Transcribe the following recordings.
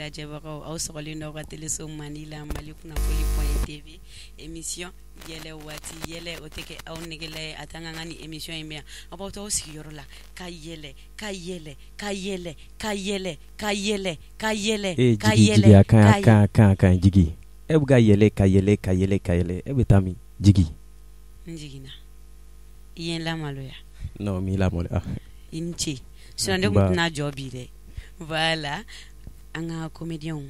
Lajɛbagaw, aw sɔgɔlen don aw ka teleso mandi la, Mali kunnafoni point TV, émission yɛlɛ waati. Yɛlɛ o tɛ kɛ aw negela ye, a tant que an ka nin émission in bɛ yan. Aw b'aw to aw sigiyɔrɔ la ka yɛlɛ, ka yɛlɛ, ka yɛlɛ, ka yɛlɛ, ka yɛlɛ, ka yɛlɛ, e ka jigi yɛlɛ, jigi a kan ka a kan a kan a kan jigi, e bɛ ka yɛlɛ, ka yɛlɛ, ka yɛlɛ, ka yɛlɛ, e bɛ taa min, jigi? N jiginna, i ye n lamaloya. Non, m'i lamaloya. I ni ce, sinon ne tun tɛna jɔ bi dɛ. Voilà, an ka comédiens,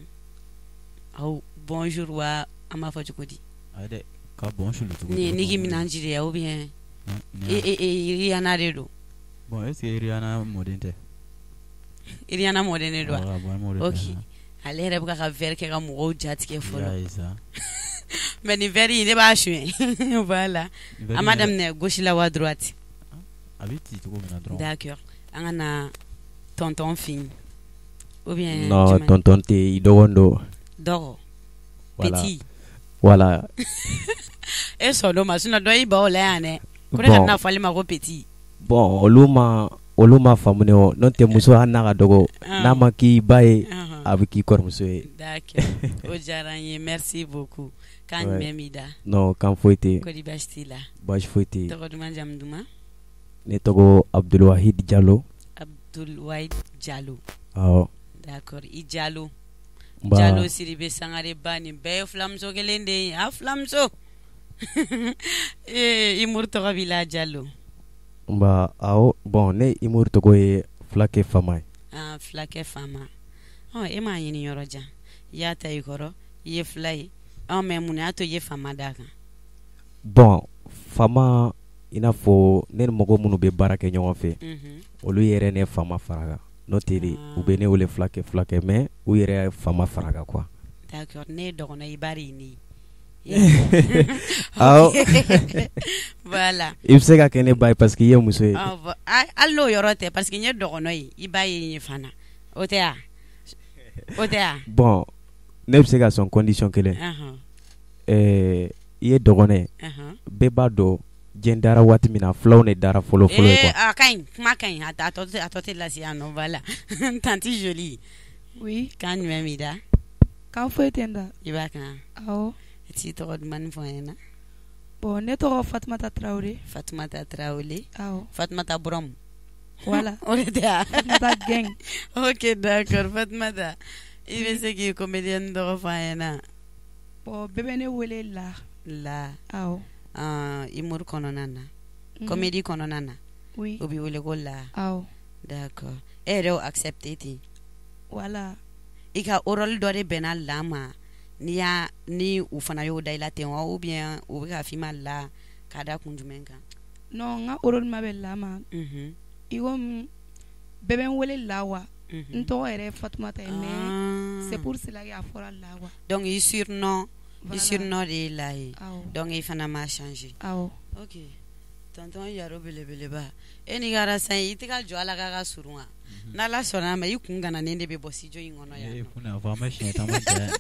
aw bonjour wa, an b'a fɔ cogo di? Ayi dɛ, ka bon sulu cogo. Nin ye Nicki Minaj de ye ou bien Rihanna de don? Bon, est ce que Rihanna mɔden tɛ? Rihanna mɔden de don wa? Ok, ale yɛrɛ bɛ ka verre kɛ ka mɔgɔw jatigɛ fɔlɔ, mais nin verre in ne b'a suɲɛ. Voilà, an b'a daminɛ gauche la wa droite? A bɛ ci cogo min na dɔrɔn. D'accord, an ka na tonton fin ou bien? Non, tonton tɛ, i dɔgɔnin don. Dɔgɔ, petit. Voilà. E sɔn o ma, sinon dɔ y'i ban o la yan dɛ, ko ne kana fɔ ale ma ko petit. Bon, olu ma faamu ne o, n'o tɛ muso hali n'a ka dɔgɔ, n'a ma k'i ba ye, a bɛ k'i kɔrɔmuso ye. D'accord, o diyara n ye, merci beaucoup. Kan jumɛn b'i da? Non, kan foyi tɛ yen. Kɔri baasi t'i la? Baasi foyi tɛ yen. Tɔgɔ duman, jamu duman? Ne tɔgɔ Abdulwahid Jalo. Abdulwahid Jalo. Awɔ. D'accord, i Jalo. Jalo Sidibe Sangare ba, nin bɛɛ ye filamuso kelen de ye, a filamuso. Ee, humour tɔgɔ b'i la, Jalo? Nba, awɔ. Bon, ne humour tɔgɔ ye Fulakɛ Fama ye. Ah, Fulakɛ Fama. Ɔ, e m'a ɲini yɔrɔ jan, i y'a ta i kɔrɔ, i ye fila ye. Ɔ, mais mun y'a to i ye Fama d'a kan? Bon, Fama, i n'a fɔ ne ni mɔgɔ minnu bɛ baara kɛ ɲɔgɔn fɛ, olu yɛrɛ ne Fama fara kan, n'o tɛ de u bɛ ne wele Fulakɛ, Fulakɛ, mais u yɛrɛ ye Fama fara kan quoi. D'accord, ne ye dɔgɔnɔ ye, i ba de ye ne ye. Awɔ. Voilà. I bɛ se ka kɛ ne ba ye parce que i ye muso ye. Hali n'o yɔrɔ tɛ, parce que n ye dɔgɔnɔ ye, i ba ye n ye fana, o tɛ wa? O tɛ wa? Bon, ne bɛ se ka sɔn condition kelen. I ye dɔgɔnɔ ye, bɛɛ b'a dɔn diɲɛ dara waati min na, fulaw de dara fɔlɔ fɔlɔ ye quoi. A ka ɲi, kuma ka ɲi, a tɔ tɛ lase yan nɔ. Voilà, tantie Jolie. Oui. Kan jumɛn b'i da? Kan foyi tɛ n da. I b'a kan? Awɔ. I t'i tɔgɔ dumanni fɔ n ɲɛna. Bon, ne tɔgɔ Fatumata Tarawele. Fatumata Tarawele. Awɔ. Fatumata Bɔrɔmu. Voilà. O de tɛ wa? Fatumata Gɛn. Ok, d'accord, Fatumata, i bɛ se k'i comédienne tɔgɔ fɔ an ɲɛna? Bon, bɛɛ bɛ ne wele La. La. Awɔ. Humour kɔnɔna na, comédie kɔnɔna na? Oui. O b'i wele ko La. Awɔ. D'accord, e yɛrɛ y'o accepté ten? Voilà. I ka rôle dɔ de bɛnna La ma, n'i y'a ni u fana y'o da i la ten wa, ou bien u bɛ ka f'i ma La k'a da kun jumɛn kan? Non, n ka rôle ma bɛn La ma. I komi bɛɛ bɛ n wele La wa. N tɔgɔ yɛrɛ ye Fatumata ye, mais c'est pour cela que a fɔra La quoi. Donc i surnom de ye La ye. Awɔ. Donc i fana m'a changer. Awɔ. Ok, tonton Yaro belebeleba, e n'i ka rasta in, i tɛ ka jɔ a la k'a ka surun wa? N'Ala sɔnna a ma, i kun gananen de bɛ bɔ studio in kɔnɔ yan. Ee, Funɛ, a fɔ an bɛ siɲɛ caman jɛ.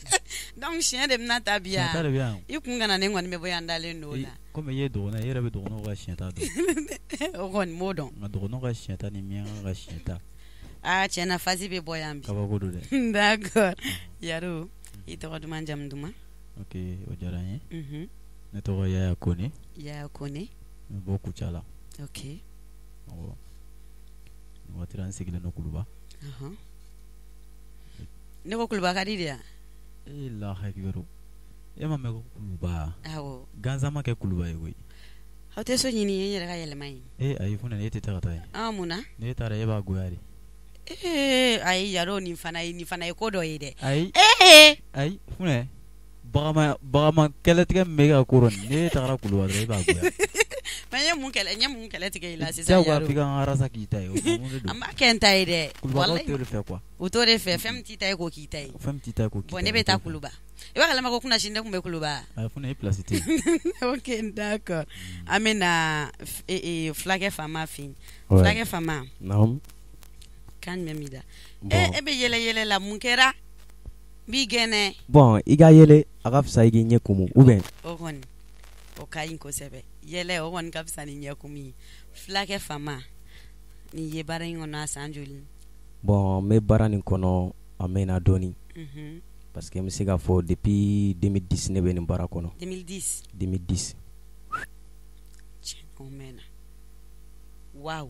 Donc siɲɛ de bɛna ta bi yan? Siɲɛ ta de bɛ yan. I kun gananen kɔni bɛ bɔ yan, dalen don o la. Komi i ye dɔgɔnɔ ye, i yɛrɛ bɛ dɔgɔnɔw ka siɲɛ ta dɔn. O kɔni m'o dɔn. Nka dɔgɔnɔw ka siɲɛ ta ni miyanka ka siɲɛ ta. Aa, tiɲɛ na, phase bɛ bɔ yan bi. Kabako don dɛ. D'accord, Yaro, i tɔgɔ duman, jamu duman? Ok, o diyara n ye. Ne tɔgɔ Yaya Kone. Yaya Kone. N bɛ bɔ Kucala. Ok. Awɔ. Nin waati la n sigilen don Kuluba. Ne ko Kuluba ka di de yan. Ee lahakibaru. E ma mɛn ko Kuluba? Awɔ. Gansan ma kɛ Kuluba ye koyi. Aw tɛ so ɲini n yɛrɛ ka yɛlɛma yen. Ee ayi Funɛ, e tɛ taa ka taa yen. An mun na? N'e taara, e b'a goya de. Ee ayi Yaro, nin fana ye ko dɔ ye dɛ. Ayi. Ee. Ayi Funɛ, bagama bagama kɛlɛtigɛ min bɛ e ka ko rɔ nin, n'e tagara Kuluba dɔrɔn e b'a goya. Mais n ye mun kɛlɛ tigɛ i la sisan? Diyagoya Yaro, f'i ka n ka rasa k'i ta ye, o mun de don? An b'a kɛ n ta ye dɛ. Kulubakaw Walayi. t'o de fɛ quoi. U t'o de fɛ, fɛn min t'i ta ye k'o k'i ta ye. Fɛn min t'i ta ye k'o k'i Bon, ta ne ye, bɛ o taa t'o fɛ. Kuluba. I b'a kalama ko kunasini ne tun bɛ Kuluba. Ayi Funɛ, e place tɛ yen. Ok, d'accord. An bɛ na Fulakɛ Fama fɛ yen. Ouais. Fulakɛ Fama. Naamu. Kan jumɛn b'i da? Bon. E bɛ yɛlɛ yɛlɛ la, mun kɛra? N b'i gɛn. Bon, i ka yɛlɛ a ka fisa i k'i ɲɛ kumu ou bien? O kɔni o ka ɲi kosɛbɛ, yɛlɛ o kɔni ka fisa ni ɲɛkumu ye. Fulakɛ Fama, nin ye baara in kɔnɔ a san joli? Bon, n bɛ baara nin kɔnɔ A mɛnna dɔɔni, parce que n bɛ se k'a fɔ depuis 2010 ne bɛ nin baara kɔnɔ. 2010? 2010. Tiɲɛ, o mɛnna, waouh.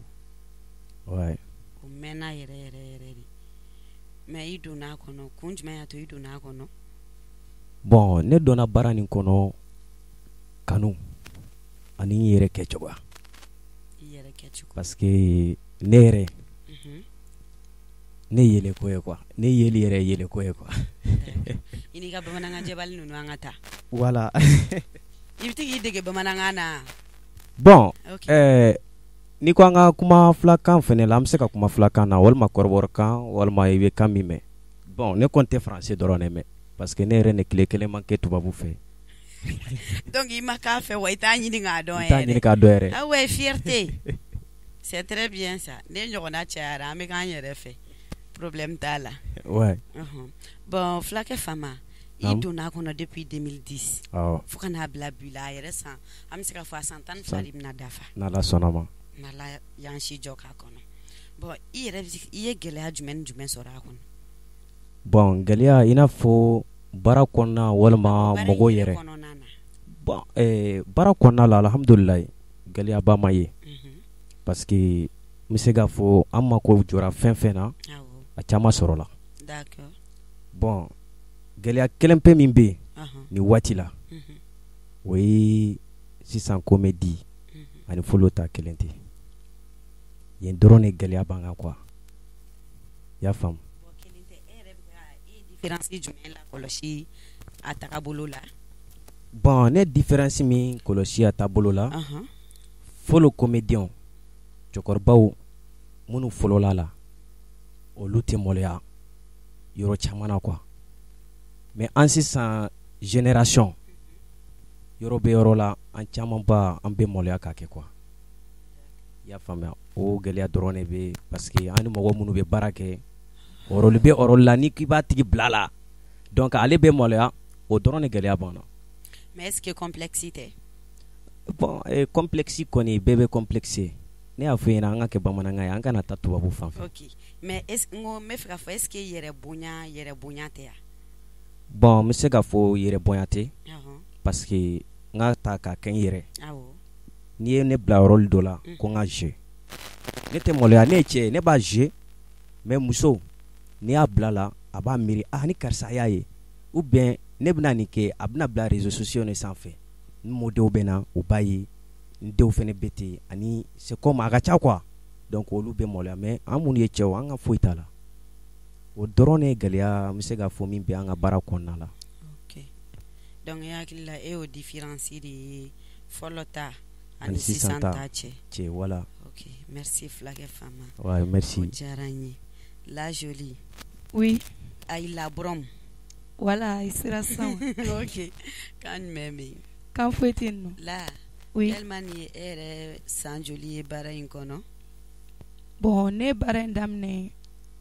Ouais. O mɛnna yɛrɛ yɛrɛ yɛrɛ de. Mais i donna a kɔnɔ, kun jumɛn y'a to i donna a kɔnɔ? Bon, ne donna baara nin kɔnɔ kanu ani n yɛrɛ kɛcogoya. I yɛrɛ kɛcogo. Parce que ne yɛrɛ, ne ye yɛlɛko ye quoi, ne yeli yɛrɛ ye yɛlɛko ye quoi. I n'i ka bamanankan jɛbali ninnu, an ka taa. Voilà. I bɛ to k'i dege bamanankan na? Bon, Ok. N'i ko an ka kuma filakan fɛnɛ la, an bɛ se ka kuma filakan na walima kɔrɔbɔrɔkan walima i bɛ kan min mɛn. Bon, ne kɔni tɛ français dɔrɔn de mɛn, parce que ne yɛrɛ ni tile kelen ma kɛ tubabu fɛ. Donc i ma k'a fɛ wa, i t'a ɲini k'a dɔn N t'a ɲini k'a dɔn yɛrɛ. Ah ouais, fierté, c'est très bien ça. Ne ɲɔgɔnna cayara, an bɛ k'an yɛrɛ fɛ, problème t'a la. Ouais. Bon, fulakɛ Fama, i Naamu. donna a kɔnɔ depuis 2010 Awɔ. fo ka n'a bila bi la, a yɛrɛ san, an bɛ se k'a fɔ a san 12 de bɛna dafa. N'Ala sɔnna ma. N'Ala y'an si jɔ k'a kɔnɔ. Bon, i yɛrɛ bɛ se, i ye gɛlɛya jumɛn ni jumɛn sɔrɔ a kɔnɔ? Bon, gɛlɛya, i n'a fɔ baara kɔnɔna walima Baara in mɔgɔw yɛrɛ yɛrɛ? kɔnɔna na. Bon, baara kɔnɔna la, alhamdulilayi, gɛlɛyaba ma ye. Parce que n bɛ se k'a fɔ an mako jɔra fɛn fɛn na, a caman sɔrɔla. Bon, gɛlɛya kelen pe min bɛ yen nin waati la, o ye sisan comédie ani fɔlɔ ta kelen tɛ. Yen dɔrɔn de gɛlɛya b'an kan quoi, i y'a faamu? Bon, kelen tɛ, e yɛrɛ bɛ ka, e ye différence jumɛn la kɔlɔsi a tagabolo la? Bon, ne différence min kɔlɔsi a taabolo la, fɔlɔ comédien cɛkɔrɔbaw minnu fɔlɔla la, olu tɛ maloya yɔrɔ caman na quoi. Mais an sisan génération, yɔrɔ bɛ yɔrɔ la, an caman ba an bɛ maloya k'a kɛ quoi, i y'a faamuya? O gɛlɛya dɔrɔn de bɛ, parce que an ni mɔgɔ minnu bɛ baara kɛ, rôle bɛ rôle la, ni k'i b'a tigi bila la, donc ale bɛ maloya, o dɔrɔn de gɛlɛya b'an na. Mais est ce que complexe tɛ? Bon, complexe kɔni, bɛɛ bɛ complexe. Ne y'a fɔ i ɲɛna, an ka kɛ bamanankan ye, an kana taa tubabu fan fɛ. Ok, mais est ce, n ko n bɛ fɛ k'a fɔ, est ce que yɛrɛ bonya tɛ yan? Bon, n bɛ se k'a fɔ yɛrɛ bonya tɛ, parce que n ka ta k'a kɛ n yɛrɛ, n'i ye ne bila rôle dɔ la ko n ka jouer, ne tɛ maloya. Ne ye cɛ ye, ne b'a jouer. Mais muso, n'i y'a bila la, a b'a miiri: ah, ni karisa y'a ye, ou bien ne bɛna nin kɛ, a bɛna bila réseaux sociaux de sanfɛ, n mɔdenw bɛ na, u b'a ye, n denw fana bɛ ten, ani c'est comme a ka ca quoi. Donc olu bɛ maloya. Mais an minnu ye cɛw, an ka foyi t'a la. O dɔrɔn de ye gɛlɛya n bɛ se k'a fɔ min bɛ an ka baara kɔnɔna la. Ok, donc e hakili la, e y'o différence de ye fɔlɔ ta ani Ani sisan sisan ta. ta cɛ? Cɛ, voilà. Ok, merci fulakɛ Fama. Ouais, merci. O diyara n ye. La jolie. Oui. Ayi, la Brom. Voilà, i sera sisan. Ok, kan jumɛn bɛ yen? Kan foyi tɛ yen nɔ. La. Oui. Yalima nin ye e yɛrɛ san joli ye baara in kɔnɔ? Bon, ne ye baara in daminɛ,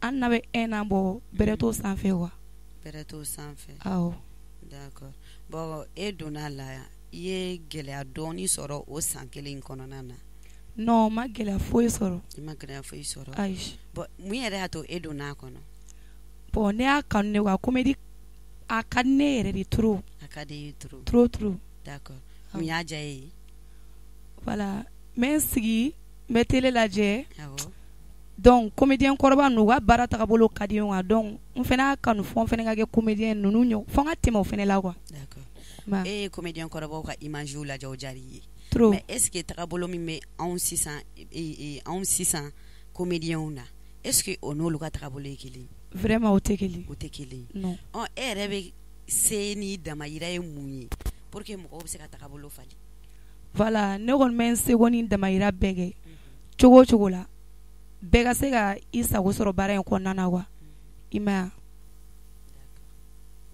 an na bɛ un an bɔ, bɛrɛ t'o sanfɛ quoi. Bɛrɛ t'o sanfɛ. Awɔ. D'accord. Bon, e donna la, i ye gɛlɛya dɔɔni sɔrɔ o san kelen in kɔnɔna na? Non, n ma gɛlɛya foyi sɔrɔ. I ma gɛlɛya foyi sɔrɔ. Ayi. Bon, mun yɛrɛ y'a to e donna a kɔnɔ? Bon, ne y'a kanu de quoi, comédie a ka di ne yɛrɛ de trop. A ka di i ye trop. Trop trop. D'accord, mun y'a diya e ye? Voilà, n bɛ n sigi, n bɛ télé lajɛ. Donc comédien kɔrɔba ninnu, u ka baara tagabolo ka di n ye quoi. Donc n fana y'a kanu fɔ n fana ka kɛ comédien ninnu ɲɔ, fo n ka tɛmɛ o fana la quoi. D'accord. Ma. E ye comédien kɔrɔbaw ka image lajɛ, o diyara i ye? Trop. Mais est ce que tagabolo min bɛ anw sisan, anw sisan comédiens na, est ce que o n'olu ka tagabolo ye kelen ye? Vraiment, o tɛ kelen. O tɛ kelen ye. Non. Ɔ, e yɛrɛ bɛ se ni damayira ye mun ye pour que mɔgɔw bɛ se ka tagabolo falen? Voilà, ne kɔni bɛ n seko ni damayira bɛɛ kɛ cogo o cogo la, bɛɛ ka se ka i sago sɔrɔ baara in kɔnɔna na quoi, i ma ye wa?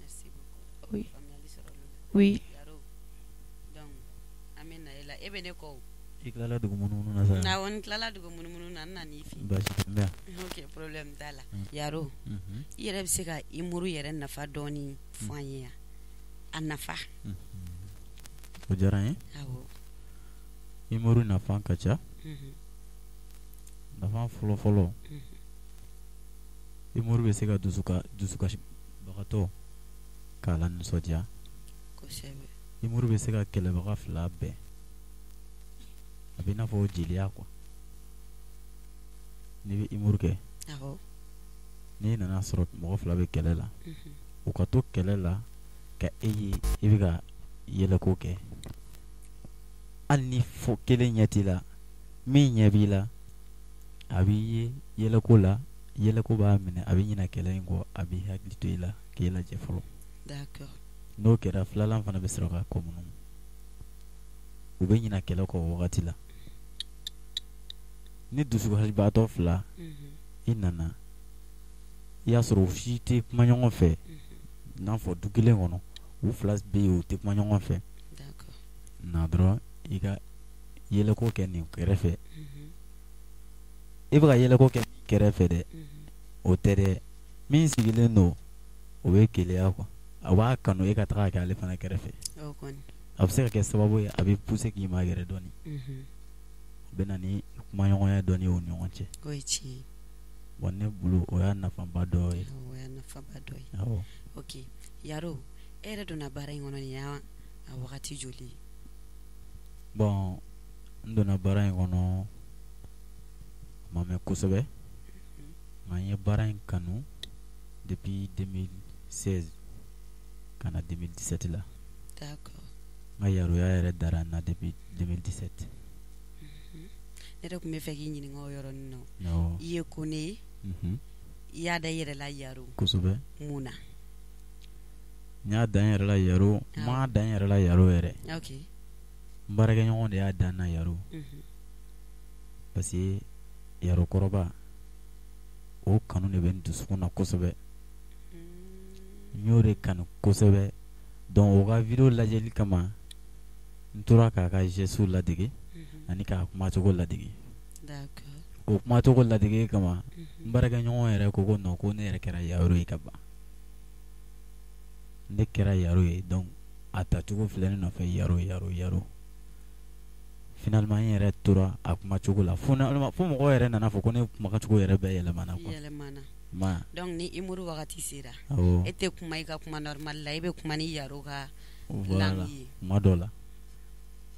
Merci beaucoup. Oui. Faamuyali sɔrɔla o la. Oui. Yaro, donc an bɛ na e la, e bɛ ne kɔ o. I tilala dugu munumunu na sa? Awɔ, n tilala dugu munumunu na, n nan'i fɛ. Baasi tɛ, n bɛ yan. Ok, problème t'a la. Yaro, i yɛrɛ bɛ se ka humour yɛrɛ nafa dɔɔni fɔ an ye yan, a nafa? O diyara n ye. Humour nafa ka ca. Nafa fɔlɔ fɔlɔ, Humour bɛ se ka dusukasibagatɔ k'a la nisɔndiya. Kosɛbɛ. Humour bɛ se ka kɛlɛbaga fila bɛn. A bɛ i n'a fɔ jeliya quoi. N'i bɛ humour kɛ. Awɔ. N'i nana sɔrɔ mɔgɔ fila bɛ kɛlɛ la. U ka to kɛlɛ la ka e ye i bɛ ka yɛlɛko kɛ. Hali ni fo kelen ɲɛ t'i la, min ɲɛ b'i la, a b'i ye yɛlɛko la, yɛlɛko b'a minɛ, a bɛ ɲinɛ kɛlɛ in kɔ, a b'i hakili to i la k'e lajɛ fɔlɔ. D'accord. N'o kɛra filanan fana bɛ sɔrɔ ka kɔ munumunu. U bɛ ɲinɛ kɛlɛ kɔ o wagati la. Ni dusukasibaatɔ fila, i nana, i y'a sɔrɔ u si tɛ kuma ɲɔgɔn fɛ, n'a fɔ du kelen kɔnɔ, u fila bɛ yen u tɛ kuma ɲɔgɔn fɛ. D'accord. Na dɔrɔn i ka yɛlɛko kɛ nin kɛrɛfɛ. I bɛ ka yɛlɛko kɛ kɛrɛfɛ dɛ, o tɛ dɛ. Min sigilen don, o bɛ keleya quoi. A b'a kanu e ka taga kɛ ale fana kɛrɛfɛ. A bɛ se ka kɛ sababu ye a bɛ pousser k'i ma yɛrɛ dɔɔni. O bɛ na ni kumaɲɔgɔnya dɔɔni ye u ni ɲɔgɔn cɛ. O ye tiɲɛ ye. Bon ne bolo o y'a nafaba dɔ ye. O y'a nafaba dɔ ye. Awɔ. Ok Yaro, e yɛrɛ donna baara in kɔnɔ nin y'a a wagati joli ye? Bon n donna baara in kɔnɔ a ma mɛn kosɛbɛ. Nka n ye baara in kanu depuis 2016 ka na 2017 la. D'accord. N ka yaroya yɛrɛ dara n na depuis 2017. Ne yɛrɛ tun bɛ fɛ k'i ɲininka o yɔrɔnin na. Awɔ. I ye Kone ye. I y'a da i yɛrɛ la Yaro. Kosɛbɛ. Mun na? N y'a da n yɛrɛ la Yaro, n m'a da n yɛrɛ la Yaro yɛrɛ. Ok. N baarakɛɲɔgɔn de y'a da n na Yaro. Parce que Yaro kɔrɔba o kanu de bɛ n dusukun na kosɛbɛ. N y'o de kanu kosɛbɛ. Donc o ka vidéo lajɛli kama n tora k'a ka geste ladege ani k'a kumacogo ladege. D'accord. O kumacogo ladege kama n baarakɛɲɔgɔn yɛrɛ ko ko non ko ne yɛrɛ kɛra Yaro ye ka ban. Ne kɛra Yaro ye donc a tacogo filɛ ne nɔfɛ Yaro Yaro Yaro. Finalement n yɛrɛ tora a kumacogo la fo mɔgɔw yɛrɛ nana fɔ ko ne kumacogo yɛrɛ bɛɛ yɛlɛmana quoi. Yɛlɛmana. Ma. Donc ni humour wagati sera. Awɔ. E tɛ kuma i ka kuma normal la, e bɛ kuma ni Yaro ka Voilà. langue ye. Kuma dɔ la.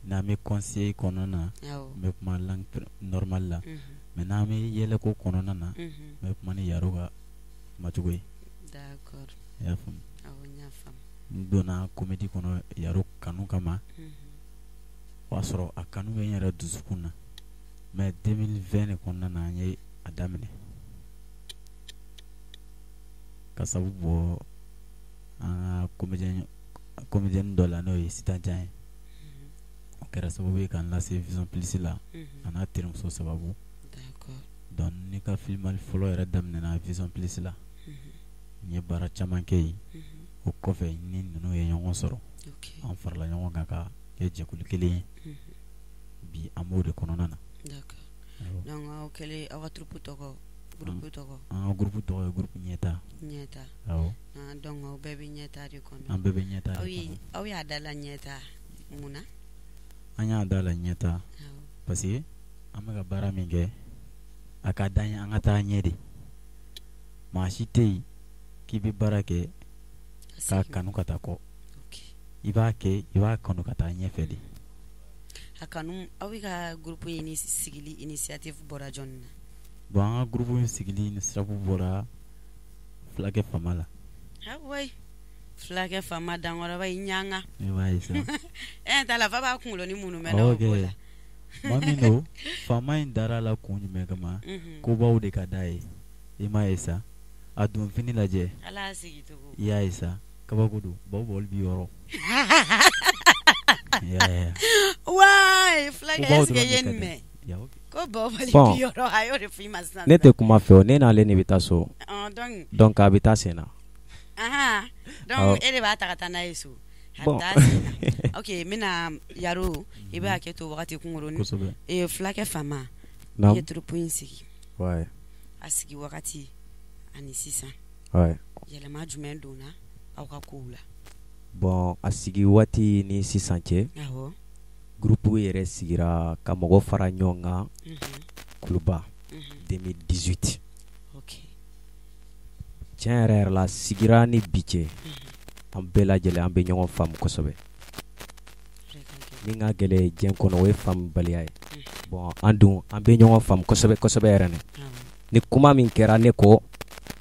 N'an bɛ conseil kɔnɔna na, Awɔ. n bɛ kuma langue normale la. Mais n'an bɛ yɛlɛko kɔnɔna na, n bɛ kuma ni Yaro ka kumacogo ye. D'accord. I y'a faamu? Awɔ, n y'a faamu. N donna comédie kɔnɔ Yaro kanu kama. O y'a sɔrɔ a kanu bɛ n yɛrɛ dusukun na. Mais 2020 de kɔnɔna na an ye a daminɛ. Ka sababu bɔ an ka comédien dɔ la n'o ye Sitan Jan ye. O kɛra sababu ye k'an lase Vision Plus la a n'a terimuso sababu. D'accord. Donc ne ka film fɔlɔ yɛrɛ daminɛna Vision Plus la. N ye baara caman kɛ yen. O kɔfɛ ni ninnu ye ɲɔgɔn sɔrɔ. An farala ɲɔgɔn kan ka kɛ jɛkulu kelen ye. Bi an b'o de kɔnɔna na. D'accord. Donc aw kɛlen aw ka troupe tɔgɔ groupe tɔgɔ. An ka groupe tɔgɔ ye groupe Ɲɛta. Ɲɛta. Awɔ. Donc aw bɛɛ bɛ Ɲɛta de kɔnɔ. An bɛɛ bɛ Ɲɛta de kɔnɔ. Aw y'a da la Ɲɛta mun na? An y'a da la Ɲɛta parce que an bɛ ka baara min kɛ a ka d'an ye an ka taa ɲɛ de. Maa si tɛ yen k'i bɛ baara kɛ k'a kanu ka taa kɔ. I b'a kɛ i b'a kanu ka taa ɲɛfɛ de. A kanu aw bɛ ka groupe in sigili initiative bɔra jɔnni na? Bon an ka groupe in sigili initiative bɔra fulakɛ Fama la. Ah ouais. Fulakɛ Fama dankɔrɔba i ɲanga. I b'a ye sa. E t'a la fa b'a kunkolo ni minnu mɛn o b'o la. Maa min don faama in dara la kun jumɛn kama? Kobaw de ka d'a ye. I m'a ye sa. A don fini lajɛ. Ala y'a sigi cogo. I y'a ye sa. Kabako don. Bawubawuli bi yɔrɔ. Waay fulakɛ est-ce que i ye nin mɛn? Ko bawubali bi yɔrɔ a y'o de f'i ma sisan. Ne tɛ kuma fɛ o, ne n'ale de bɛ taa so. Donc a bɛ taa sen na. Ahan donc e de b'a ta ka taa n'a ye so. A bɛ taa sen na. Ok n bɛna Yaro i bɛ hakɛ to wagati kunkurunin. Kosɛbɛ. Fulakɛ Fama. I ye troupe in sigi. Ouais. A sigi wagati ani sisan. Ouais. Yɛlɛma jumɛn donna aw ka kow la? Bon a sigi waati ni sisan cɛ. Awɔ. Groupe yɛrɛ sigira ka mɔgɔ fara ɲɔgɔn kan. Kuluba 2018. Ok. Tiɲɛ yɛrɛ yɛrɛ la, sigira ni bi cɛ, an bɛɛ lajɛlen an bɛ ɲɔgɔn faamu kosɛbɛ. Min ka gɛlɛn diɲɛ kɔnɔ, o ye faamubaliya ye. Bon, an dun an bɛ ɲɔgɔn faamu kosɛbɛ kosɛbɛ yɛrɛ. Ni kuma min kɛra ne kɔ,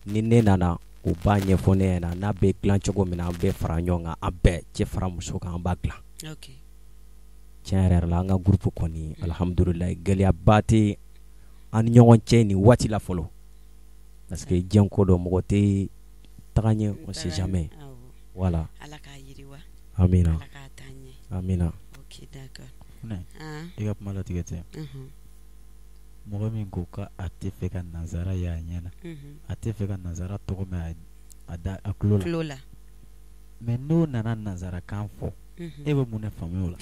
ni ne nana, u b'a ɲɛfɔ ne ɲɛna n'a bɛ dilan cogo min na. An bɛɛ fara ɲɔgɔn kan, an bɛɛ cɛ fara muso kan, an b'a dilan. Tiɲɛ yɛrɛ yɛrɛ la, an ka groupe kɔni, alihamudulilayi, gɛlɛyaba tɛ an ni ɲɔgɔn cɛ nin waati la fɔlɔ, parce que diɲɛ ko dɔ, mɔgɔ tɛ taga ɲɛ, on sait jamais. Voilà. Ala k'a yiriwa. Amina. Ala k'a taa ɲɛ. Amina. Ok, d'accord. I ka kuma latigɛ tɛ. Mɔgɔ min ko k'a tɛ fɛ ka nanzara ye a ɲɛ na, a tɛ fɛ ka nanzara tɔgɔ mɛn a da a tulo la, tulo la, mais n'o nana nanzarakan fɔ, e bɛ mun de faamuya o la?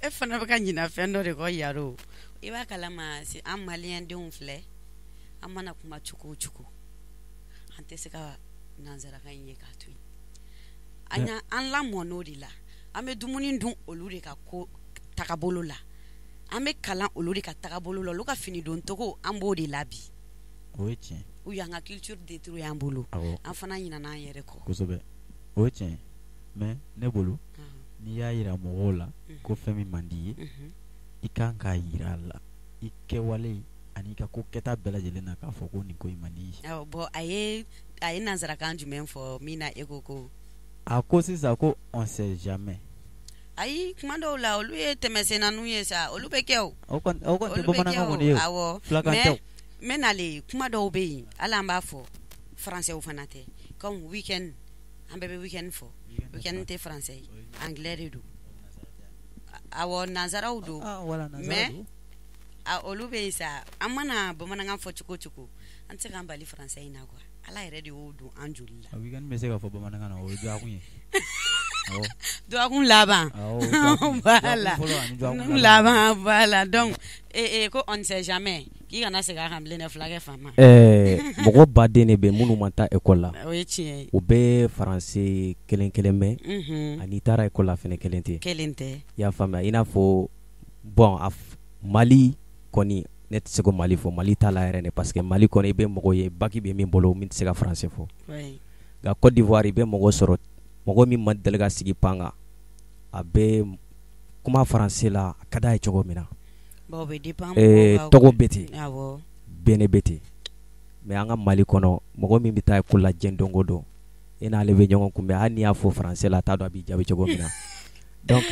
E fana bɛ ka ɲina fɛn dɔ de kɔ, Yaro. I b'a kalama, an maliyɛn denw filɛ, an mana kuma cogo o cogo, an tɛ se ka nanzarakan in ye k'a to yen. An an lamɔn'o de la, an bɛ dumuni dun olu de ka ko tagabolo la, an bɛ kalan olu de ka tagabolo la, olu ka fini don cogo, an b'o de la bi. O ye tiɲɛ. U y'an ka culture détruit an bolo. An fana ɲinɛna an yɛrɛ kɔ. Kosɛbɛ, o ye tiɲɛ. Mais ne bolo, n'i y'a yira mɔgɔw la ko fɛn min man di ye, i kan k'a yira a la i kɛwale ani i ka ko kɛta bɛɛ lajɛlen na, k'a fɔ ko nin ko in man di ye. Awɔ, bon, a ye nanzarakan jumɛn fɔ min na e ko? A ko sisan ko on sait jamais. Ayi, kuma dɔw la, olu ye tɛmɛsennaniw ye sa, olu bɛ kɛ o. O kɔni, o kɔni tɛ bamanankan kɔni ye o. Awɔ. Filakan tɛ o. Mais n bɛ nalen, kuma dɔw bɛ yen, hali an b'a fɔ français fana tɛ, comme week-end, an bɛɛ bɛ week-end fɔ. Week-end tɛ français ye, anglais de don. Awɔ, nanzaraw don. Mais olu bɛ yen sa, an mana bamanankan fɔ cogo o cogo, an tɛ se k'an bali français in na quoi. Ala yɛrɛ de y'o don an joli la. Week-end bɛ se ka fɔ bamanankan na, o ye dɔgɔkun ye. Dɔgɔkun laban. Voilà, laban, voilà. Donc ko on ne sait jamais, k'i kana segin a kan bilen dɛ, fulakɛ faama. Ɛɛ, mɔgɔ baden de bɛ minnu ma taa école la. O ye tiɲɛ ye. U bɛ français kelen kelen mɛn, ani taara école la fɛnɛ, kelen tɛ. Kelen tɛ. I y'a faamuya? I n'a fɔ, bon, a Mali kɔni, ne tɛ se ko Mali fɔ, Mali t'a la yɛrɛ de, parce que Mali kɔni, i bɛ mɔgɔ ye bac bɛ min bolo, min tɛ se ka français fɔ. Nka Côte d'Ivoire, i bɛ mɔgɔ sɔrɔ, mɔgɔ min ma deli ka sigi pan kan, a bɛ kuma français la, a ka d'a ye cogo min na. Bon, o bɛ dépend. Tɔgɔ bɛ ten, Bénin bɛ ten, mais an ka Mali kɔnɔ, mɔgɔ min bɛ taa école la diɲɛ don o don, e n'ale bɛ ɲɔgɔn kunbɛn, hali n'i y'a fɔ français la, a t'a dɔn a b'i jaabi cogo min na. Donc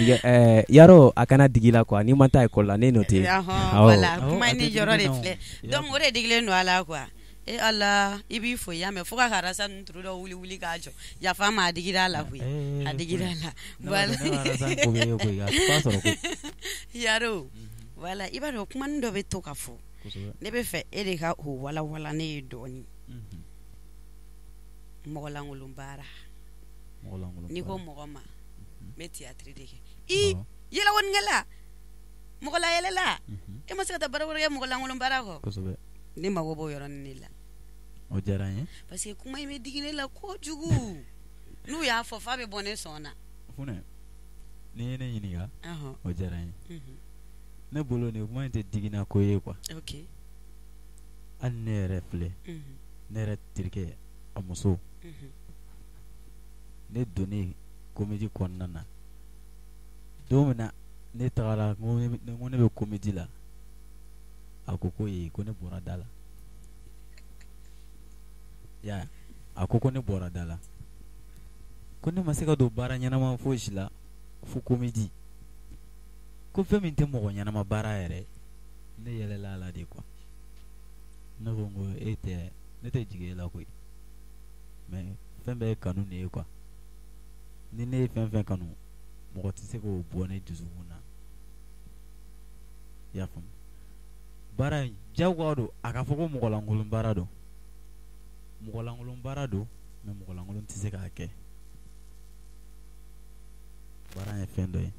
yarɔ, a kana digi la quoi, n'i ma taa école la, ne n'o tɛ. Voilà, kuma in ni yɔrɔ de filɛ. Donc o de digilen don a la quoi. E Ala, i b'i fo y'a mɛn fo ka karasa ninnu turu dɔ wuli wuli k'a jɔ. Yafa ma, a digira a la koyi, a digira a la. Voilà, Yaro, voilà, i b'a dɔn, kumanin dɔ bɛ to ka fɔ, ne bɛ fɛ e de ka o walawala ne ye dɔɔnin. Mɔgɔlankolon baara, n'i ko mɔgɔ ma n bɛ théâtre de kɛ, i yɛlɛkɔnikɛla, mɔgɔlayɛlɛla, e ma se ka taa baara wɛrɛ kɛ mɔgɔlankolon baara kɔ? Ne mago b'o yɔrɔnin de la. O diyara n ye. Parce que kuma in bɛ digi ne la kojugu, n'u y'a fɔ f'a bɛ bɔ ne sɔn na. Funɛ, n'i ye ne ɲininka, o diyara n ye. Ne bolo, nin kuma in tɛ digina ko ye quoi. Hali ne yɛrɛ filɛ, ne yɛrɛ terikɛ a muso, ne donnen comédie kɔnɔna na, don min na ne tagara n ko ne bɛ comédie la, a ko ko ee, ko ne bɔra da la ya. A ko ko ne bɔra da la, ko ne ma se ka don baara ɲɛnama fosi la fo comédie, ko fɛn min tɛ mɔgɔ ɲɛnama baara yɛrɛ, ne yɛlɛla a la de quoi. Ne ko n ko e tɛ, ne tɛ jigin e la koyi, mais fɛn bɛɛ ye kanu de ye quoi. Ni ne ye fɛn fɛn kanu, mɔgɔ tɛ se k'o bɔ ne dusukun na, i y'a faamu? Baara in diyagoya don a ka fɔ ko mɔgɔlankolon baara don, mɔgɔlankolon baara don, mais mɔgɔlankolon tɛ se k'a kɛ. Baara ye fɛn dɔ ye,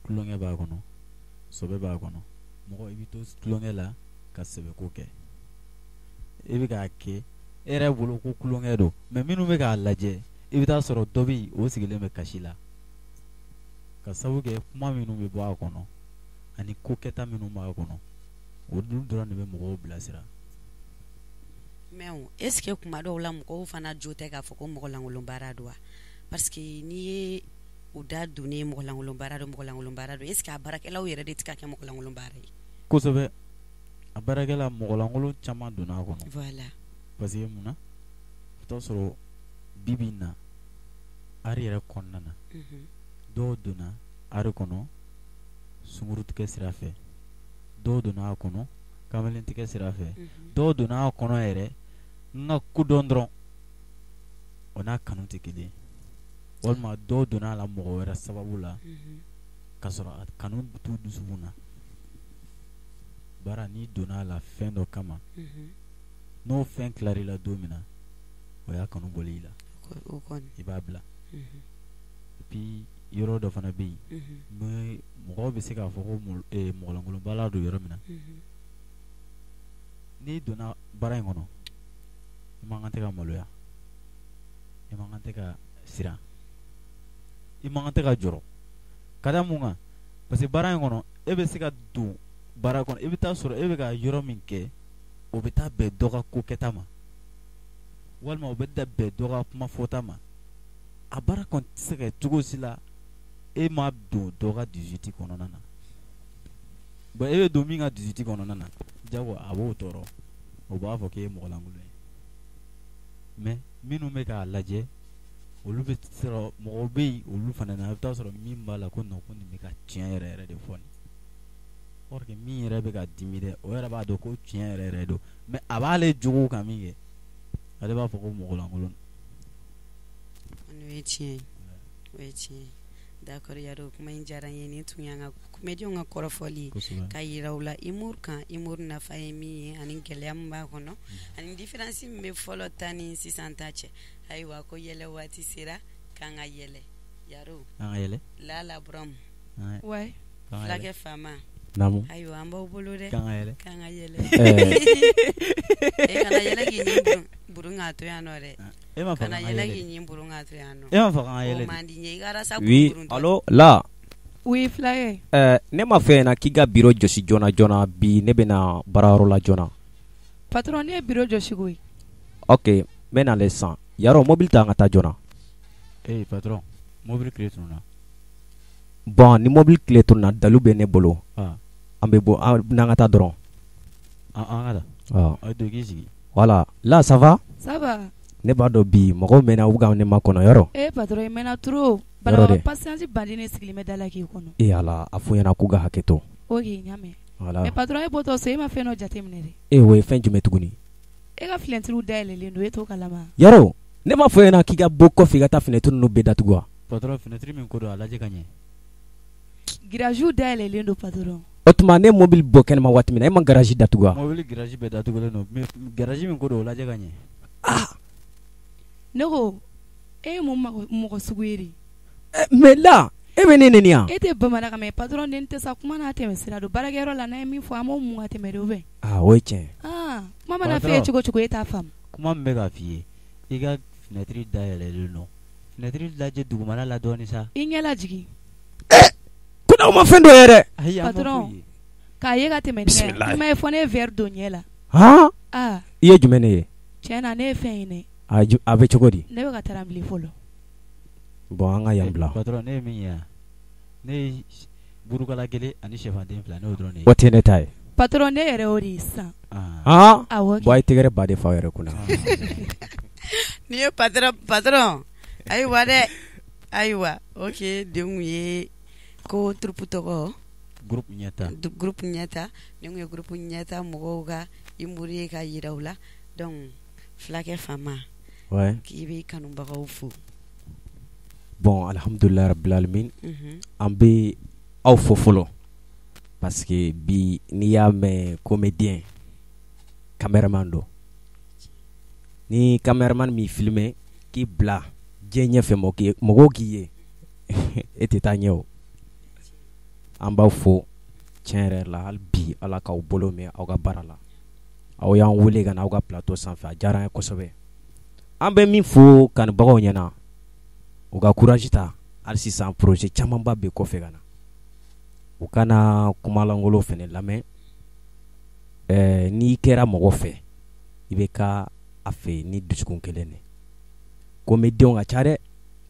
tulonkɛ b'a kɔnɔ, sɛbɛ b'a kɔnɔ. Mɔgɔ, i bɛ to tulonkɛ la ka sɛbɛko kɛ, e bɛ k'a kɛ e yɛrɛ bolo ko tulonkɛ don, mais minnu bɛ k'a lajɛ, i bɛ taa sɔrɔ dɔ bɛ yen, o sigilen bɛ kasi la, ka sababu kɛ kuma minnu bɛ bɔ a kɔnɔ ani ko kɛta minnu b'a kɔnɔ, olu dɔrɔn de bɛ mɔgɔw bilasira. Mais est ce que kuma dɔw la mɔgɔw fana jo tɛ k'a fɔ ko mɔgɔlankolon baara don wa? Parce que n'i ye u da donnen mɔgɔlankolon baara don, mɔgɔlankolon baara don, est ce que a baarakɛlaw yɛrɛ de tɛ ka kɛ mɔgɔlankolon baara ye? Kosɛbɛ, a baarakɛla mɔgɔlankolon caman donna a kɔnɔ. Voilà. Parce que mun na? I bɛ taa sɔrɔ bi bi in na art yɛrɛ kɔnɔna na, dɔw donna art kɔnɔ sunkurutigɛ sira fɛ, dɔw donna a kɔnɔ kamalentigɛ sira fɛ, dɔw donna a kɔnɔ yɛrɛ n ka kodɔn dɔrɔn o n'a kanu tɛ kelen ye, walima dɔw donna a la mɔgɔ wɛrɛ sababu la k'a sɔrɔ a kanu t'u dusukun na. Baara n'i donna a la fɛn dɔ kama, n'o fɛn tilar'i la don min na, o y'a kanu bɔli i la, i b'a bila. Et puis yɔrɔ dɔ fana bɛ yen, mɔgɔw bɛ se k'a fɔ ko mɔgɔlankolon baara don yɔrɔ min na, n'i donna baara in kɔnɔ, i man kan tɛ ka maloya, i man kan tɛ ka siran, i man kan tɛ ka jɔrɔ. Ka da mun kan? Parce que baara in kɔnɔ, e bɛ se ka don baara kɔnɔ, i bɛ taa sɔrɔ e bɛ ka yɔrɔ min kɛ, o bɛ taa bɛn dɔ ka ko kɛta ma, walima o bɛ taa bɛn dɔ ka kuma fɔta ma. A baara kɔni tɛ se ka kɛ cogo si la e ma don dɔ ka 18 kɔnɔna na. Bon, e bɛ don min ka 18 kɔnɔna na, jago a b'o tɔɔrɔ, o b'a fɔ k'e ye mɔgɔlankolon ye. Mais minnu bɛ k'a lajɛ, olu bɛ sɔrɔ mɔgɔw bɛ yen, olu fana na, i bɛ taa sɔrɔ min b'a la ko non, ko nin bɛ ka tiɲɛ yɛrɛ yɛrɛ de fɔ nin. Or que min yɛrɛ bɛ ka dimi dɛ, o yɛrɛ b'a dɔn ko tiɲɛ yɛrɛ yɛrɛ don, mais a b'ale jogo kan min kɛ, ale b'a fɔ ko mɔgɔlankolon. O ye tiɲɛ ye, o ye tiɲɛ ye. D'accord, Yaro, kuma in diyara n ye. Nin tun y'an ka comédien ka kɔrɔfɔli ye ka yira u la humour kan, humour nafa ye min ye ani gɛlɛya min b'a kɔnɔ ani différence min bɛ fɔlɔ ta ni sisan ta cɛ. Ayiwa, ko yɛlɛ waati sera k'an ka yɛlɛ. Yaro, an ka yɛlɛ. Lala Buram, ouais, Fulakɛ faama. Naamu. Ayiwa, an b'aw bolo dɛ. K'an ka yɛlɛ. K'an ka yɛlɛ. E kana yɛlɛ k'i ɲin burun k'a to yan nɔ dɛ. E ma fɔ kana yɛlɛ k'i ɲin burun k'a to yan nɔ. E ma fɔ k'an ka yɛlɛ. O man di n ye. I ka rasa Oui, allo la. Oui, Fulakɛ. Ne ma fɛ ɲɛna k'i ka bureau jɔsi joona joona bi, ne bɛna baarayɔrɔ la joona. Patron, ne ye bureau jɔsi koyi. Ok, n bɛ nalen sisan. Yaro, mobili ta an ka taa joona. Eh patron, mobili tile tununna. Bon, ni mobili tile tununna, dalu bɛ ne bolo. An bɛ bɔ n'an ka taa dɔrɔn. An ka taa. A don k'i sigi. Voilà, là ça va? Ça va. Ne b'a dɔn bi mɔgɔw mɛnna u bɛ ka ne makɔnɔ yɔrɔ. Eh patron, i mɛnna trop. Banabagatɔ patience baden de sigilen bɛ da la k'i kɔnɔ. Eh Ala, a f'u ɲɛna k'u ka hakɛ to. Ok, n y'a mɛn. Voilà. Mais patron, e bɔtɔ so, e ma fɛn dɔ jateminɛ dɛ. Eh o ye fɛn jumɛn tuguni? E ka fenêtre dayɛlɛlen don, e t'o kalama. Yaro, ne m'a fɔ e ɲɛna k'i ka bɔ kɔfɛ i ka taa fenêtre ninnu bɛɛ datugu wa? Patron, fenêtre min ko don, a lajɛ ka ɲɛ. Garage dayɛlɛlen don patron. O tuma ne mobili bɔ kɛnɛma waati min na, e ma garage datugu wa? Mobili garage bɛɛ datugulen don, mais garage min ko don, o lajɛ ka ɲɛ. Ah! Ne ko e ye mun mɔgɔ sugu ye de? Mais là, e bɛ ne nɛni yan? E tɛ bamanankan mɛn patron, den tɛ sa, kuma n'a tɛmɛ sira don. Baarakɛyɔrɔ la, n'a ye min fɔ, an b'o mun ka tɛmɛ de, ou bien? Ah, o ye tiɲɛ. Ah, kuma mana f'e ye cogo cogo, e t'a faamu. Kuma min bɛ k'a f'i ye, i ka fenêtre dayɛlɛlen don. Fenêtre lajɛ dugumana la dɔɔni sa. I ɲɛ lajigin. Ko n'aw ma fɛn dɔ ye dɛ. Ayi, an ma Patron, foyi ye. k'a ye ka tɛmɛ nin kan. I ma ye fɔ ne ye verre don ɲɛ la. Han? Ah. I ye jumɛn de ye? Tiɲɛ na, ne ye fɛn ye dɛ. A bɛ cogo di? Ne bɛ ka taran bilen fɔlɔ. Bon, an ka yan bila. Patron, ne ye min ye yan, ne ye burukala kelen ani sɛfanden fila, ne y'o dɔrɔn de ye. O tɛ ne ta ye. Patron, ne yɛrɛ y'o de ye sisan. Han? Awɔ. Bon, a ye tɛgɛrɛ ba de fa aw yɛrɛ kunna. N'i ye patron, ayiwa dɛ, ayiwa, ok, denw ye ko troupe tɔgɔ Groupe ɲɛta. Groupe ɲɛta. Nin kun ye groupe ɲɛta mɔgɔw ka humour ye ka yira u la. Donc Fulakɛ faama, Ouais. k'i b'i kanubagaw fo. Bon, alhamdulilahi rabbil alamin. An bɛ aw fo fɔlɔ parce que bi n'i y'a mɛn comédien, cameraman don. Ni cameraman m'i filmer k'i bila diɲɛ ɲɛfɛ, mɔgɔw k'i ye, e tɛ taa ɲɛ o. An b'aw fo tiɲɛ yɛrɛ la, hali bi Ala k'aw bolo mɛn aw ka baara la. Aw y'an wele ka na aw ka plateau sanfɛ, a diyara an ye kosɛbɛ. An bɛ min fo kanubagaw ɲɛna, u ka courage ta hali sisan, projet camanba bɛ kɔfɛ ka na. U kana kumalankolon fana lamɛn. N'i kɛra mɔgɔ fɛ, i bɛ ka a fɛ ni dusukun kelen de. Comédienw ka ca dɛ,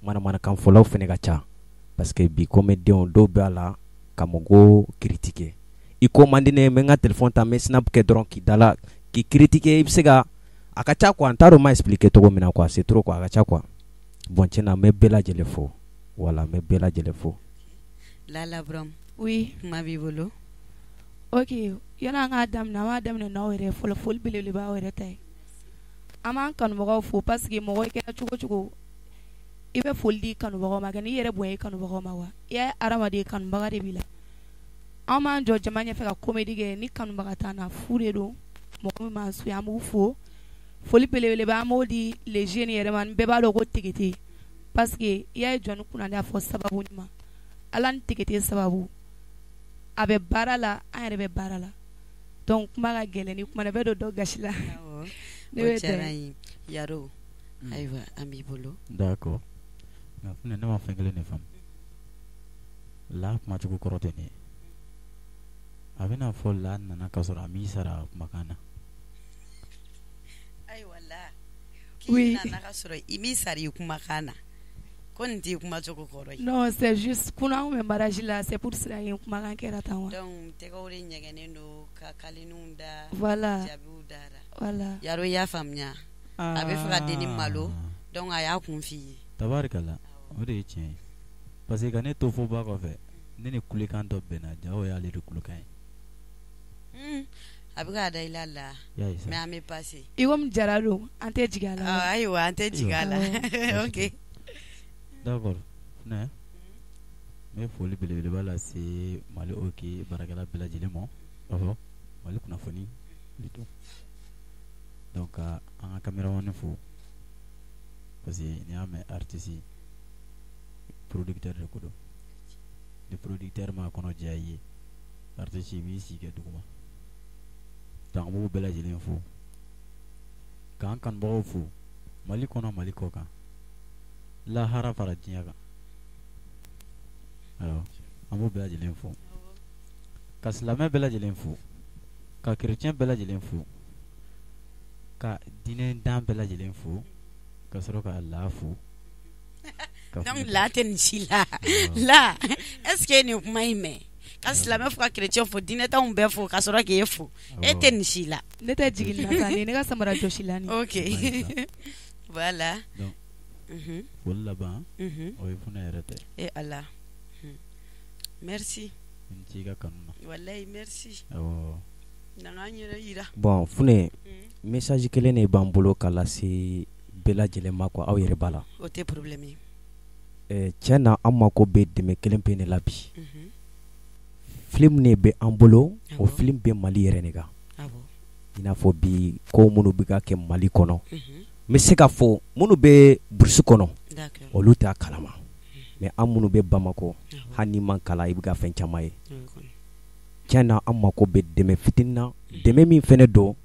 manamanakanfɔlaw fana ka ca, parce que bi comédienw dɔw b'a la ka mɔgɔw critiquer. I ko man di ne ye, n bɛ n ka téléphone ta, n bɛ snap kɛ dɔrɔn k'i da la k'i critiquer. I bɛ se ka a ka ca quoi, n t'a dɔn n m'a expliquer cogo min na quoi, c'est trop quoi, a ka ca quoi. Bon, tiɲɛ na n bɛ bɛɛ lajɛlen fo, voilà, n bɛ bɛɛ lajɛlen fo. Lala Bram. Oui. Kuma b'i bolo. Ok, yan'an k'a daminɛ, an b'a daminɛ n'aw yɛrɛ fɔlɔ. Foli belebeleba aw yɛrɛ ta ye. An b'an kanubagaw fo, parce que mɔgɔ i kɛra cogo cogo, i bɛ foli di kanubagaw ma, n'i yɛrɛ bonya i kanubagaw ma wa i ye hadamaden, kanubaga de b'i la. An b'an jɔ jama ɲɛfɛ ka comédie kɛ, ni kanubaga t'an na, fu de don. Mɔgɔ min b'an suit, an b'u fo. Foli belebeleba an b'o di les jeunes yɛrɛ ma. Bɛɛ b'a dɔn ko Tegete, parce que i y'a ye jɔnni kunnadiya fɔ sababu ɲuman, Ala ni Tegete sababu. A bɛ baara la, an yɛrɛ bɛ baara la, donc kuma ka gɛlɛn, ni kuma bɛ don dɔ gasi la. Ne bɛ diyara n ye. Yaro, ayiwa, an b'i bolo. D'accord, nka Funɛ, ne ma fɛn kelen de faamu la, kumacogo kɔrɔ tɛ nin ye. A bɛna fɔ la nana ka sɔrɔ a m'i sara kumakan na. Ayiwa la, k'i nana ka sɔrɔ i m'i sara i kumakan na, ko nin t'i kumacogo kɔrɔ ye. Non, c'est juste kunun an kun bɛ mariage la, c'est pour cela que kumakan kɛra tan wa. Donc tɛgɛw de ɲɛgɛnnen don ka kaliniw da. Voilà. Jaabiw dara. Voilà. Yaro, i y'a faamuya, a bɛ fɛ ka denni malo, donc a y'a kun f'i ye. Tabarikala, o de ye tiɲɛ ye, parce que ka ne to fo ba kɔfɛ, ne ni kulekan dɔ bɛnna, ja o y'ale de kulekan ye. A bɛ k'a da i la la, mais an bɛ passer. I komi Jara don, an tɛ jigin a la. Ayiwa, an tɛ jigin a la, ok. D'accord, Funɛ, n bɛ foli belebeleba lase Mali OK baarakɛla bɛɛ lajɛlen ma, ɔhɔ, Mali kunnafoni plutôt. Donc ka an ka caméraman fo, parce que n'i y'a mɛn artiste, producteur de ko don. Ni producteur m'a kɔnɔ diya i ye, artiste i b'i si kɛ duguma. Donc an b'u bɛɛ lajɛlen fo, k'an kanubagaw fo Mali kɔnɔ, Mali kɔ kan, lahara fara diɲɛ kan. Awɔ, an b'u bɛɛ lajɛlen fo, ka silamɛ bɛɛ lajɛlen fo, ka chrétien bɛɛ lajɛlen fo, ka diinɛ dan bɛɛ lajɛlen fo, ka sɔrɔ ka la fo. Donc la tɛ nin si la la. Est ce que nin kuma in mɛn ka silamɛ fo, ka chrétien fo, diinɛtanw bɛɛ fo, ka sɔrɔ k'e fo, e tɛ nin si la? Ne tɛ jigin na sa, nin ne ka samara jɔsi la nin. Ok, voilà. Donc foli laban, o ye Funɛ yɛrɛ tɛ. E Ala, merci. I ni ce i ka kanu na. Walayi, merci. Awɔ. Nana an yɛrɛ yira. Bon Funɛ, message kelen de b'an bolo ka lase bɛɛ lajɛlen ma quoi, aw yɛrɛ b'a la. O tɛ problème ye. Tiɲɛ na, an mako bɛ dɛmɛ kelen pe de la bi. Film de bɛ an bolo, o film bɛ Mali yɛrɛ de kan. I n'a fɔ bi ko minnu bɛ ka kɛ Mali kɔnɔ, n bɛ se ka fɔ minnu bɛ brousse kɔnɔ, olu t'a kalama, mais an minnu bɛ Bamakɔ, hali n'i ma kalan, i bɛ ka fɛn caman ye. Tiɲɛ na, an mako bɛ dɛmɛ fitinin na, dɛmɛ min fɛnɛ don,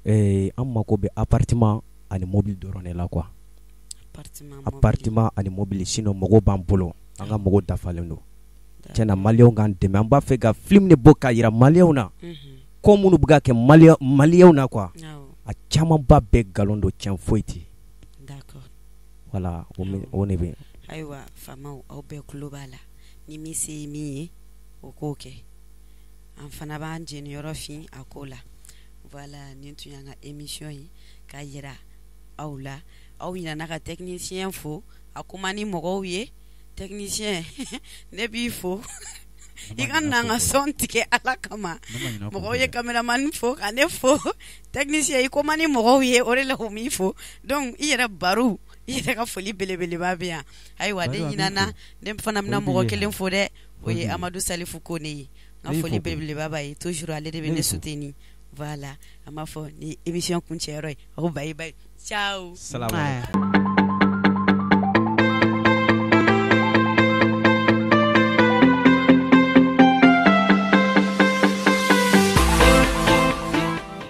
an mako bɛ appartement ani mobili dɔrɔn de la quoi. Appartement ani mobili, sinon mɔgɔw b'an bolo, an ka mɔgɔw dafalen don. Tiɲɛ na, maliyɛnw k'an dɛmɛ, an b'a fɛ ka film de bɔ k'a jira maliyɛnw na, ko minnu bɛ ka kɛ maliyɛnw na quoi, a camanba bɛɛ nkalon don, tiɲɛ foyi tɛ. Voilà, o de bɛ. Ayiwa faamaw, aw bɛɛ tulo b'a la, ni min se ye min ye, o k'o kɛ, an fana b'an jeniyɔrɔ fin a ko la. Voilà, nin tun y'an ka émission ye k'a yira aw la. Aw ɲinɛna ka technicien fo, a kuma ni mɔgɔw ye. Technicien, ne b'i fo, i ka na n ka son tigɛ Ala kama. Mɔgɔw ye caméraman fo ka ne fo. Technicien, i ko man ni mɔgɔw ye, o de la u m'i fo. Donc i yɛrɛ baro, i yɛrɛ ka foli belebeleba bɛ yan. Ayiwa, ne ɲinɛna, ne fana bɛna mɔgɔ kelen fo dɛ, o ye Amadu Salifu Kone ye. N ka foli belebeleba b'a ye, toujours ale de bɛ ne soutenir. Voilà, an b'a fɔ ni émission kuncɛyɔrɔ ye, aw bye bye, ciao. Salam.